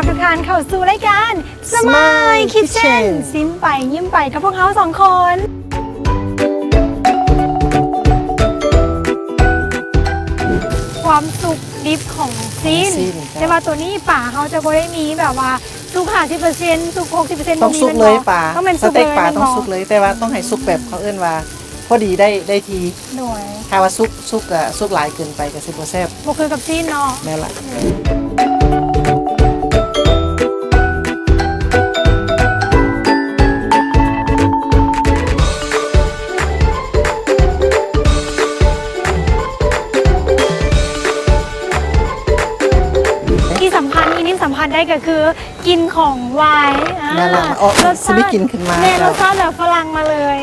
ທຸກທ່ານເຂົ້າສູ່ລາຍການ Smile Smile Kitchen Kitchen ຊິມໄປຍິ້ມໄປກັບພວກເຮົາສອງຄົນ. ຄວາມສຸກດິບຂອງຊີ້ນ ຂອງຊີ້ນ ແຕ່ວ່າໂຕນີ້ປາເຮົາຈະບໍ່ໄດ້ມີແບບວ່າສຸກຫ້າສິບເປີເຊັນ ສຸກຫົກສິບເປີເຊັນ ຕ້ອງສຸກເລີຍປາ ບໍ່ມີແມ່ນບໍ່? ຕ້ອງແມ່ນສຸກເລີຍ ສະເຕັກປາຕ້ອງສຸກເລີຍ ແຕ່ວ່າຕ້ອງໃຫ້ສຸກແບບເຂົາເອີ້ນວ່າພໍດີໄດ້ ໄດ້ທີ່. ໂດຍ ຖ້າວ່າສຸກ ສຸກກະສຸກຫຼາຍເກີນໄປກະຊິບໍ່ແຊບ ບໍ່ຄືກັບຊີ້ນເນາະ. ແມ່ນລະ. ທີ່ສຳຄັນ ອີກໜຶ່ງສຳຄັນໄດ້ກໍຄືກິ່ນຂອງວາຍ ອ່າ ນັ້ນລະ ເອົາ ລະ ຊິໄດ້ກິ່ນຂຶ້ນມາ ແມ່ນ ເຈົ້າ ລະຊາດແບບຝຣັ່ງມາເລີຍ.